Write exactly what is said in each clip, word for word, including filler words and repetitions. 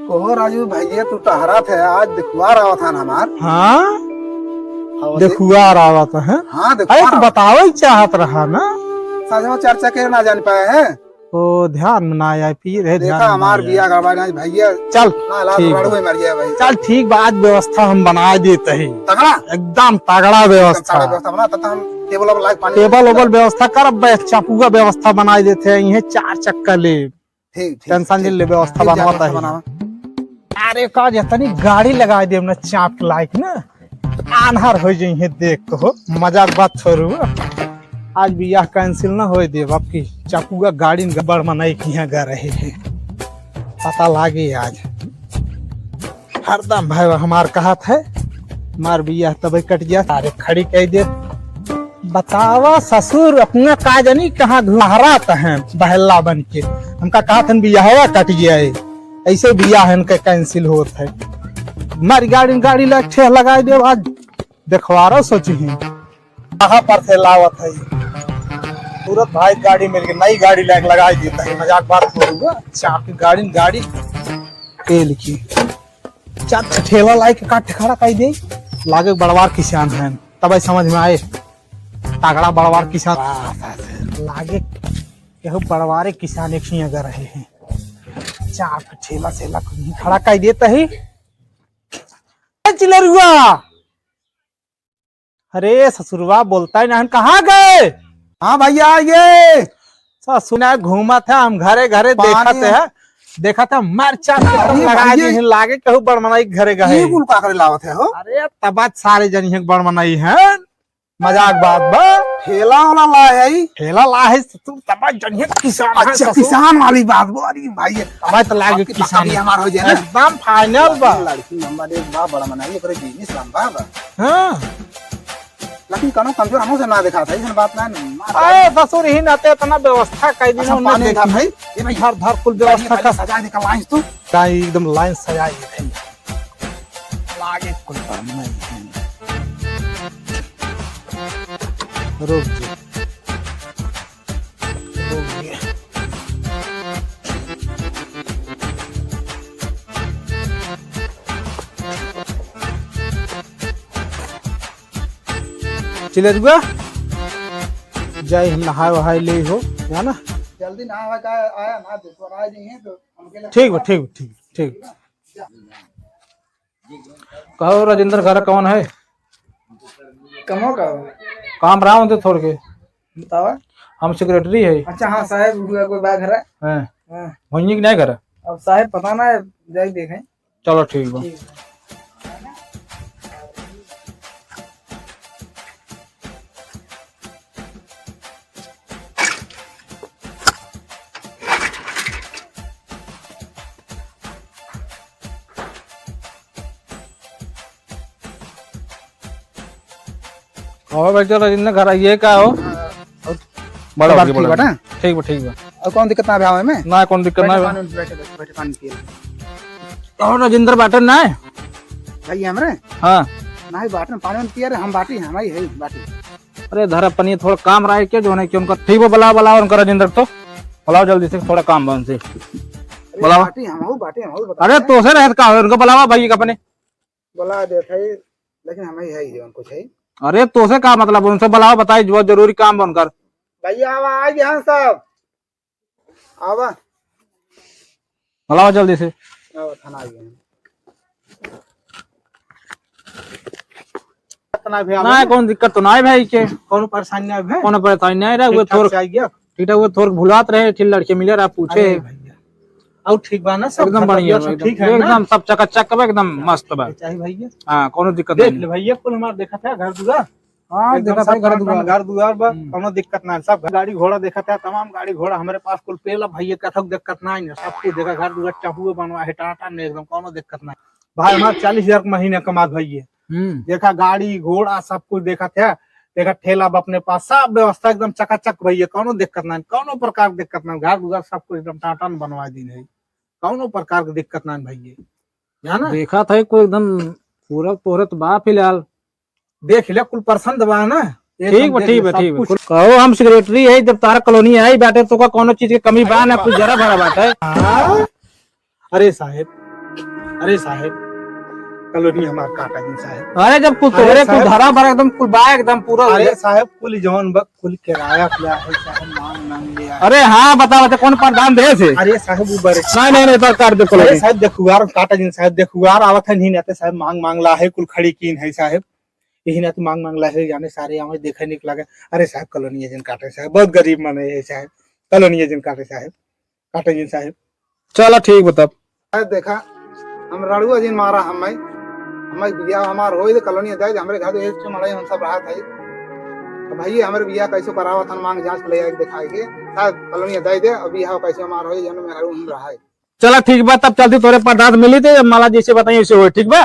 कहो राजू भैया, तू टहरत है, आज देखुआर आवत हन हमार। हाँ? हाँ, देख- देखुआर आवत है? हाँ, अरे, देखुआर तो आवत। बतावे ही चाहत रहा ना। साझा में चर्चा के ना जान पाए हैं। ओ, ध्यान में ना आए, पी रहे, देखा, ध्यान में हमार ना आए। बिया गड़बड़ आज भैया। चल, ना, लाल ठीक बा। गड़बड़ हुए मर गया भाई। चल, ठीक बा, आज व्यवस्था हम बनाए देते हैं। तगड़ा? एकदम तगड़ा एकदम व्यवस्था। तगड़ा व्यवस्था बना, तब तो हम टेबल ओबल लाइक पानी टेबल ओबल व्यवस्था करब, बे, चपुआ व्यवस्था बनाए देते हैं, इहे चार चक्का ले। ठीक, ठीक, टेंशन ठीक। ले, व्यवस्था ठीक, बनवा व्यवस्था ताही। बनावा। अरे का जे तनी गाड़ी लगाए देब ना चाप के लाइक ना, आन्हर हो जइहे देख के हो, मजाक बात छोड़ू। आज बियाह कैंसिल ना होए देब, अब की चपुआ गाड़ी में गड़बड़ मनाई किहाँ गा रहे हैं, पता लागे आज। हरदम भाई हमार कहत है, हमार बियाह तबे कट गया, अरे खड़ी कह दे। बतावा ससुर, अपना का जानी कहाँ लहरात हैं बहला बन के। हमका कहत हन बियाहवा कट गया है, ऐसे बियाह इनके कैंसिल होत है। मारी गाड़ी, गाड़ी लग ठेह लगाई देब, आज देखवारो सोची ही। कहाँ पर से लावत है? सूरत भाई गाड़ी मिल गई, नई गाड़ी लाके लगाई देता है। मजाक बात बोलूँगा, चाप की गाड़ी, गाड़ी तेल की। चार ठेला लाई के काट खड़ा कई दे, लागे बड़वार किसान हैं, तब समझ में आए, तगड़ा बड़वार किसान। वाह, वाह, वाह। लागे केहू बड़वारे किसान एक ही अगर रहे हैं, चार ठेला से लक खड़ा कई देता ही। ए चिलरुआ, अरे ससुरवा बोलता ही नहीं, कहाँ गए? हाँ भैया, ये ससुर ना घूमत है, हम घरे घरे पानी देखत है, देखत है, मार चाट के अरे लगा भैया। दी है, लागे कहू बड़ मनाई घरे गए। ये कुल का करे लावत है हो? अरे तबात सारे जनी है बड़ मनाई है, मजाक बात बा। ठेला वाला ला है ई? ठेला ला है ससुर, तबात जनी है किसान है अच्छा, ससुर। किसान वाली बात बा, अरे भाई। हमारे तो लागे आपकी किसान पक्का भी हमार हो जाए ना। एकदम फाइनल बा। लड़की नंबर एक बा, बड़ा मनाई, ओकरे बिजनेस लंबा बा। हाँ। लेकिन कौनो कमजोर हमहू से ना दिखाता, ऐसन बात ना है। अरे ससुर, ही नाते इतना व्यवस्था कर दी अच्छा, ना, उन्हें पानी देखी। उठा भाई। ये भाई, धर, धर, कुल व्यवस्था पानी कर। सजा दे, का लाइन तू। का एकदम लाइन सजा दे भाई। लागे कोई काम नहीं है। रुक जा। चिलरुआ, जाई हम नहाए वहाए ले हो, है ना? जल्दी नहाए का आया ना, देखो, आ जाइए तो हमके लगे ठीक बा, ठीक बा, ठीक, ठीक। कहो राजेंद्र, घर कौन है? कमो का हो? काम रहा होते थोड़ के। बतावा। हम सेक्रेटरी है। अच्छा, हाँ, साहेब, हुआ कोई बा घर है? हैं। हाँ। भैया की नहीं घर है? अब साहेब पता ना है, जाई देखें। चलो, ठीक बा। ठीक बा। और भाई, चलो, इन्ने घर आइए, का हो? हाँ, और बड़ा हो गया, ठीक बड़ा हो गया। बाटा? ठीक बा, ठीक बा। और कौन दिक्कत ना आवे में? ना, कौन दिक्कत ना बैठे, आवे। पानी, बैठे, बैठे, बैठे, पानी पिए। और राजेंद्र बाटे ना? भाई, हमरे? हाँ। नहीं, बाटे, पानी पिए रे, हम बाटी, हम ही है, बाटी। अरे धरा पनिया, थोड़ा काम रहा है क्या, जो है कि उनका ठीक बा, बुलाओ, बुलाओ उनका राजेंद्र को, बुलाओ जल्दी से, थोड़ा काम बा उनसे। अरे बुलाओ। बाटी हम हो, बाटी हम हो, बता अरे रहे हैं। तोसे रहत का हो, उनको बुलावा भाई अपने। बुला देत है, लेकिन हम ही है ही, उनको चाहिए। अरे तोसे का मतलब, उनसे बुलाओ, बताई जो जरूरी काम बा उनकर। भैया आवा, आ गए हैं सब। आवा। बुलाओ जल्दी से। आवा, थाना आ गए हैं। ना, कौन दिक्कत तो ना है भाई के। कौनो परेशानी ना है भाई? कौनो परेशानी ना है रे, ठीक वो ठाक थोर से आ गया। ठीक ठाक, वो थोर भुलात रहे, फिर लड़के मिले रहा, पूछे। अरे भैया। और ठीक बा ना सब? एकदम घर बढ़िया दुआर बा, सब एकदम, ठीक है ना? एकदम सब चकाचक बा, एकदम मस्त बा। चाही भैया। हाँ, कौनो दिक्कत देख नहीं। ले भैया, कुल हमार देखत है घर दुआर। हाँ, एकदम देखत सब है घर टनाटन दुआर। घर दुआर बा, हम्म। कौनो दिक्कत ना है। सब गाड़ी घोड़ा देखत है, तमाम गाड़ी घोड़ा हमरे पास कुल पेला भैया, कथक दिक्कत ना है, सब कुछ देखा, घर दुआर चहुए बनवा है, टनाटन एकदम, कौनो दिक्कत ना है। भाई हमार चालीस हजार के महीना कमात भैया। हम्म। देखा गाड़ी घोड़ा सब कुछ देखत है, देखा ठेला बा अपने पास, सब व्यवस्था एकदम चकाचक भैया, कौनो दिक्कत ना है, कौनो प्रकार के दिक्कत ना है, घर दुआर सब कुछ एकदम टनाटन बनवा दीन है, कौनो प्रकार के दिक्कत ना है भैया, जाना? देखा था कोई एकदम पूरा तोहरे तो बा फिलहाल। देख ले, कुल पसंद बा ना? एकदम ठीक बा, देख ठीक ले, बा, सब ठीक बा। कुछ। कुल कहो हम सेक्रेटरी है, जब तारा कॉलोनी आई बाटे तो का कौनो चीज के कमी बा ना, कुछ जरा भरा बाटे। हाँ? अरे साहेब, अरे साहेब, कॉलोनी हमार काटा दिन साहेब। अरे जब कुल अरे तोहरे कुल साहेब। धरा भरा एकदम कुल बा एकदम पूरा। अरे साहेब, कुल जौन बा कुल किराया पे है साहेब, मांग मांग ले आए। अरे हाँ, बता बता कौन प्रधान देश है? अरे साहेब वो बड़े नहीं, नहीं, नहीं, इधर काट दे अरे कॉलोनी। साहेब देखुआर काटा दिन साहेब, देखुआर आवत है नहीं नाते साहेब, मांग मांग ला है, कुल खड़ी कीन है साहेब। यही नाते मांग मांग ला है, जाने सारे आवे देखे निक लगे। अरे साहेब कॉलोनी जिन काटे साहेब, बहुत गरीब मन है साहेब, कॉलोनी जिन काटे साहेब, काटे जिन साहेब। चला ठीक बा तब। अरे देखा, हम रड़ुआ जिन मारा हमें, हमें बियाह हमार होई दे, कॉलोनी दे दे, हमरे घर तो एक ठो मड़ई हम सब रहत है। तो भैया हमरे बियाह कैसे करावत हन, मांग जांच ले आए दिखाई के, साहब कॉलोनी दे दे, अब बियाह कैसे हमार होई, जन में हम रहा है। चला ठीक बा, तब चलती तोरे पदार्थ मिली थे, माला जैसे बताई वैसे होई, ठीक बा?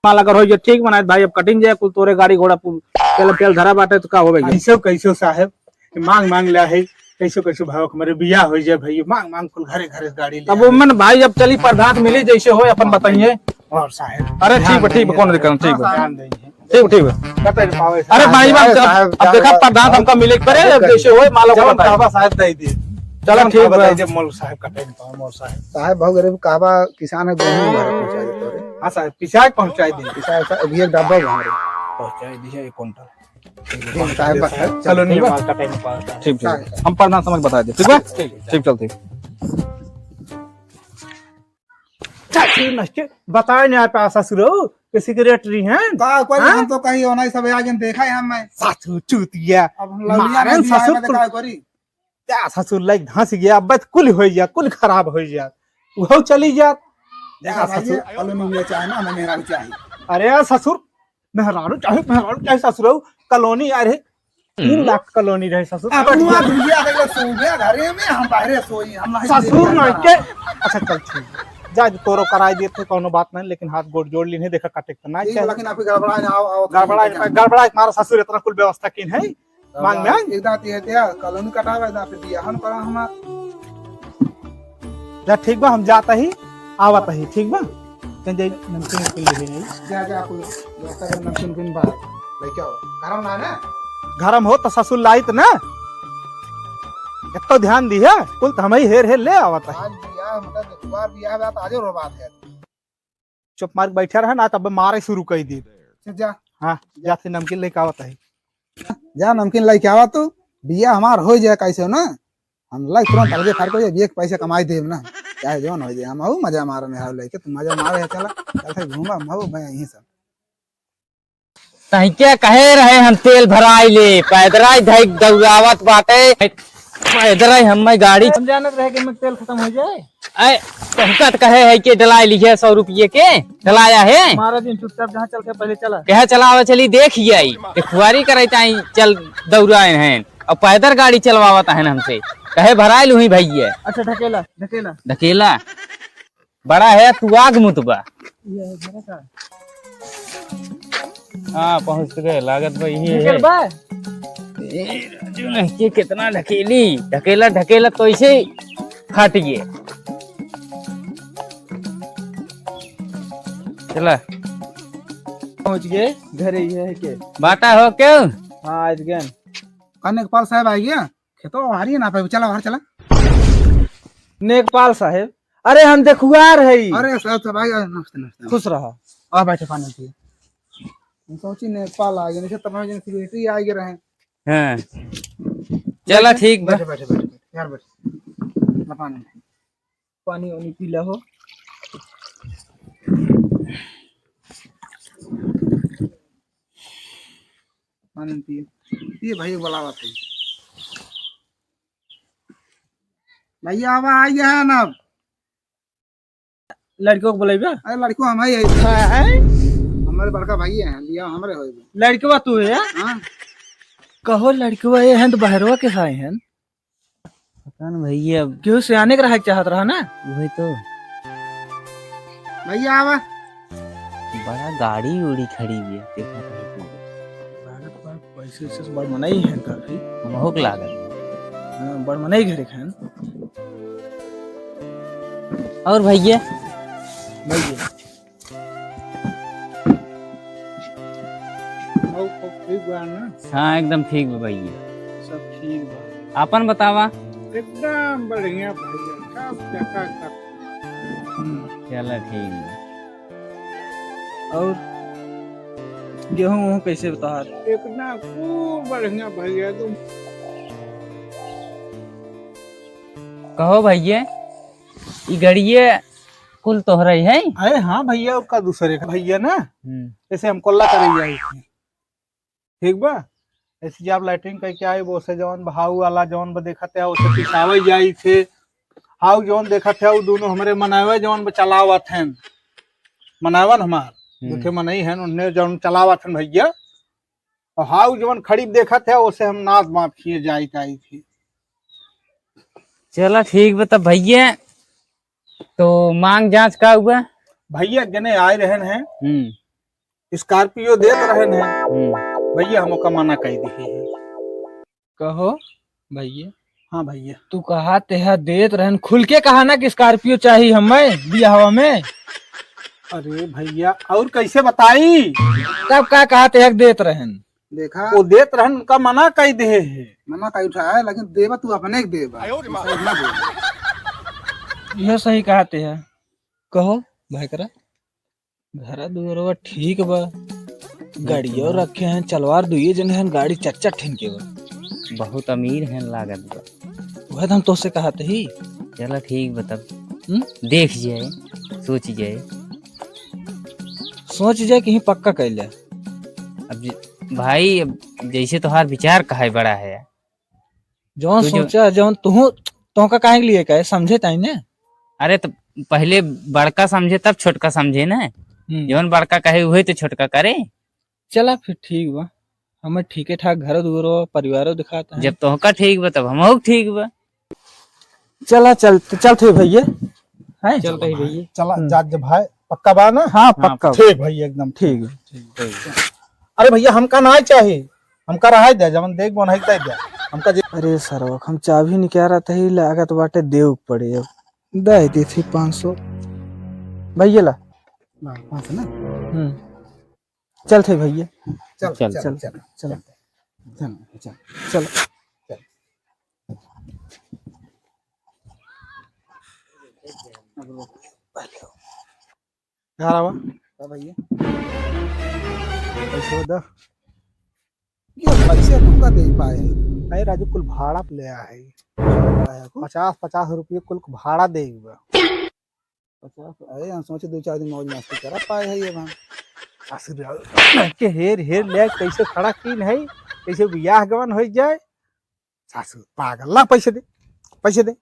माला अगर होई जो ठीक बनाए भाई, अब कटिन जाए कुल तोरे गाड़ी घोड़ा पुल तेल तेल धरा बाटे तो का होवे? कैसे कैसे साहेब, मांग मांग ले है, कैसे कैसे भाव हमारे बियाह हो जाए भाई, मांग मांग कुल घरे घरे गाड़ी ले तब आए। उमन भाई अब चली पदार्थ मिली जैसे होई अपन बताइए। और साहेब अरे ठीक बा, ध्यान ठीक बा, देंगे। कौन दिक्कत, ठीक बा। ध्यान देंगे। ठीक, ठीक बा। कटे न पावे अरे साहेब। भाई, अरे अब, साहेब, अब देखा, प्रधान हमका मिले के परे, अब जैसे होए, मालो को जौन बताए। कहबा साहेब दे दे। चला, जौन ठीक कहबा बा। दे दे, मोल साहेब कटे न पावे, मोल साहेब। साहेब, बहुत गरीब कहबा, किसान है, गेहूं भर पहुंचा दे तोरे। हाँ साहेब, पिसाए के पहुंचा दे। पिसाए, पिसाए, अभी एक डब्बा भर। पहुंचा दे, एक कुंटल। ठीक है, साहेब, बस, चलो, ठीक नहीं, बा। माल कटे न पावे। ठीक, ठीक। साहेब। हम प्रधान समझ बता दे, ठीक बा? ठीक, ठीक। ठीक, चल, ठीक। ससुर नष्ट, बताए नहीं आप ससुर हो, कि सेक्रेटरी हैं? का कोई हाँ? हम तो कहीं हो नहीं, सब आज हम देखा है हम मैं। ससुर चूतिया। अब हम लौड़िया मारन में भी आए ससुर में कुल। का करी? क्या ससुर लाइक धंस गया, अब कुल हो गया, कुल खराब हो गया। वो चली गया। देखा देखा भाई, ससुर। ये कॉलोनी में चाहे ना, हमें मेहरारू चाहे। अरे यार ससुर, मेहरारू चाहे, मेहरारू चाहे ससुर हो, कॉलोनी आ रहे। तीन हम्म। लाख कॉलोनी रहे ससुर। अब हुआ दुनिया के लोग सो गया घरे में, हम बाहरे सोई, हम नहीं ससुर देखा नहीं था। के। अच्छा चल ठीक है। जा तोरो कराई देते कौनो बात नहीं, लेकिन हाथ गोड़ जोड़ ली नहीं, देखा काटे के ना ठीक, चाहे। लेकिन आप गड़बड़ा जाओ, आओ, गड़बड़ा, ठीक है। गड़बड़ा के मारा ससुर इतना कुल व्यवस्था किन है। मांग में आए? एक दांत ये दिया, कॉलोनी कटावे, दांत दिया, हम करा हमार। जा ठीक बा, हम जाता ही, आवत ही, ठीक बा? कहीं जाई नमकीन उमकीन ले नहीं। जा, जा, कुल व्यवस्था कर, नमकीन उमकीन बा। लेके आओ। गरम ना है ना? गरम हो तो ससुर लाइत ना। एक तो ध्यान दी है, कुल तो हम ही हेर हेर ले आवत है। आज बियाह, मतलब, एक बार बियाह बा, तो आजो रो बात है। चुप मार के बैठा रहे ना, तब मारे शुरू कर दी। अच्छा, जा। हाँ, जा फिर नमकीन लेके आवत है। जा नमकीन लेके आवा तू, बियाह हमार हो जाए कैसे हो ना, हम लाई तुरंत अलगे फाड़ को ये बियाह के पैसे कमाई देब ना, चाहे जौन हो जाए, हम आऊ मजा मारे में हाउ लेके, तू मजा मारे है, चला, चल थे घूमा, हम आऊ मैं यहीं सब। तहिके कहे रहे हम तेल भराई ले, पैदराई धई दौड़ावत बाटे, पैदराई हम मैं गाड़ी हम जानत रहे कि मैं तेल खत्म हो जाए। ऐ, तोहका त कहे है कि डलाए लिहे सौ रुपये के, डलाया है। हमारा दिन चुपचाप जहाँ चल के पहले चला। कहे चलावे चली, देख ही आई, देखुआरी करे ताई चल दौड़ाए हैं, और पैदल गाड़ी चलवावत हैं हमसे, कहे भराए लुही भैया। अच्छा, ढकेला, ढकेला। ढकेला? बड़ा है, तू आग मुतबा। ये है, बड़ा का? हाँ, पहुँच गए, लागत बा, यही है। ढकेल बा? ए, राजू नहीं के कितना ढकेली, ढकेला, ढकेला तो ऐसे ही फाट गए। चला। पहुँच गए, घरे ही है के। बाटा हो क्यों? हाँ, आज गए। का नेकपाल साहब आ गया? खेतो बाहर ही ना पाए, चला बाहर चला। नेकपाल साहेब, अरे हम देखुआर हई। अरे साहब, सब आ गया, नमस्ते, नमस्ते। खुश रहा। आ बैठे पानी पिए। हम सोची नेकपाल आ गए, नहीं तो तब हम जन सेक्रेटरी आ गए रहे। हाँ। चला ठीक बा। बैठे, बैठे, बैठे, बैठे। यार बैठ। ना पानी। पानी वानी पी ला हो। पानी पिए। ये भाई बुलावत है। भैया, अब आ गया है ना। लड़कियों को बुलाइबा? अरे लड़कियों हम ही है। हैं? हमारे बड़का भाई है, लिया हमरे होए। लड़कवा तू है? हाँ। कहो लड़कवा ये हैं तो बहरवा के आए हैं? पता न भैया, अब केहू सियाने के रहे के चाहत रहा ना? वही तो। भैया आवा। बड़ा गाड़ी उड़ी खड़ी हुई है, देखा तो। लागत बा, पैसे वैसे से बड़ मनई है काफी। हमहू के लागत। हाँ, बड़ मनई घरे खान। और भैया? भैया। और सब ठीक बा ना? हाँ, एकदम ठीक बा भैया। सब ठीक बा। आपन बतावा? एकदम बढ़िया भैया, सब चकाचक। हम्म। चला ठीक बा। और गेहूं वहूं कैसे बा तोहार? एकदम खूब बढ़िया भैया, तुम। कहो भैया, ई गड़िए कुल तोहरे है? अरे हाँ भैया, ओका दूसरे का भैया ना, हम्म। जैसे हम कोल्ला करे जाई थी, ठीक बा? ऐसे जब लैट्रिन करके आई, वो से जौन बहाऊ वाला जौन ब देखत है, उसे पिसावे जाई थे। हाउ जौन देखत है, वो दोनों हमरे मनावे जौन ब चलावत हैं, मनावन हमार, हम्म। देखे मनई हैं, उन्हें जौन चलावत हैं भैया, और हाउ जवन खड़ी देखत है, ओसे हम नाच बाप किए जाई ताई थी। चला ठीक बा तब भैया, तो मांग जांच का हुआ? भैया जने आए रहन हैं, हम्म। स्कॉर्पियो देत रहन हैं, हम्म। भैया हम ओका मना कई दिए हैं। कहो भैया। हाँ भैया। तू कहा तेहा देत रहन, खुल के कहा ना कि स्कॉर्पियो चाही हमें बियाहवा में। अरे भैया, और कैसे बताई? तब का कहा तेहा देत रहन? देखा, वो देत रहन, उनका मना कई दे है। मना कई उठा है, लेकिन देबा तू अपने के देबा। आयो रे माँ। दूसरे के ना देबा। यह सही कहा तेहा। कहो भाई करा। घर दुआरवा ठीक बा, गाड़ियों रखे हैं, चलवार दुइये जने हैं, गाड़ी चार चार ठिन के बा। बहुत अमीर हैं लागत बा। वह तो हम तोसे कहत ही। चला ठीक बा तब। हम्म? देख जाए, सोच जाए। सोच जाए कि ही पक्का कैले। अब ज-, भाई, अब जैसे तोहार विचार कहे बड़ा है, जौन तू जो सोचा, जौन तुहू, तोहका काहे के लिए कहे, समझे ताई ने? अरे, तो पहले बड़का समझे, तब छोटका समझे ना। हम्म। जौन बड़का कहे, उहे तो छोटका करे। चला, फिर ठीक बा, हमें ठीके ठाक घर दुआरो, परिवारो दिखाता है। जब तोहका ठीक बा, तब हमहू ठीक बा। चला, चल, चल थे भैया, हैं? चलते ही भैया। चला, हम्म। जात जब भाई, पक्का बा ना? हाँ, हाँ, पक्का। ठीक भैया, एकदम ठीक। ठीक। अरे भैया, हमका ना चाही, हमका रहाई दे, जवन देख बन है दे दे। हमका जे अरे सरवा, हम चाबी निकाल रहा था, ही लागत बाटे देव पड़े। अब दे दी थी पाँच सौ। भैया ला। हाँ, पाँच सौ ना? हम्म। चल थे भैया। चल, चल, चल, चल, चल। चल, चल, चल। चल। घर आवा। हाँ भैया। पैसा दा। ये पैसे तुमका दे पाए है? अरे राजू, कुल भाड़ा पे ले आए है। पचास, पचास रुपये कुल भाड़ा दे हुआ। पचास? अरे हम सोचे दो चार दिन मौज मस्ती करा पाए है ये भाई। सासू रे, के हेर हेर ले कैसे खड़ा कीन है, कैसे बियाह गवन हो जाए। सासू पागल, ला पैसे दे, पैसे दे।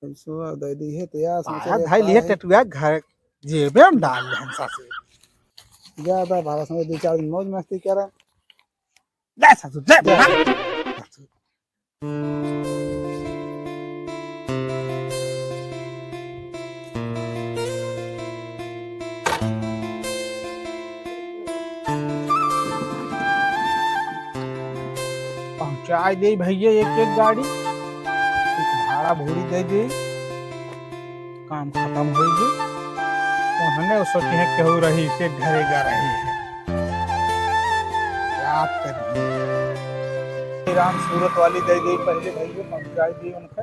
पैसवा दे दी है तो यार, सोचे बाहर रे धाई लिए पाए। टटुआ घर जेबे में डाल ले हम सासू। ज्यादा भाड़ा समझ, दो चार दिन मौज मस्ती करा। जा सासू, जा, जा। पहुँचाए दे भैया एक एक गाड़ी, कुछ भाड़ा भूड़ी दे दे, काम खतम हो गए। उन्होंने सोचे हैं केहू रही से घरे गा रही है। याद करिए। राम सूरत वाली दे दे पहले भैया, पहुँचाए दे उनके।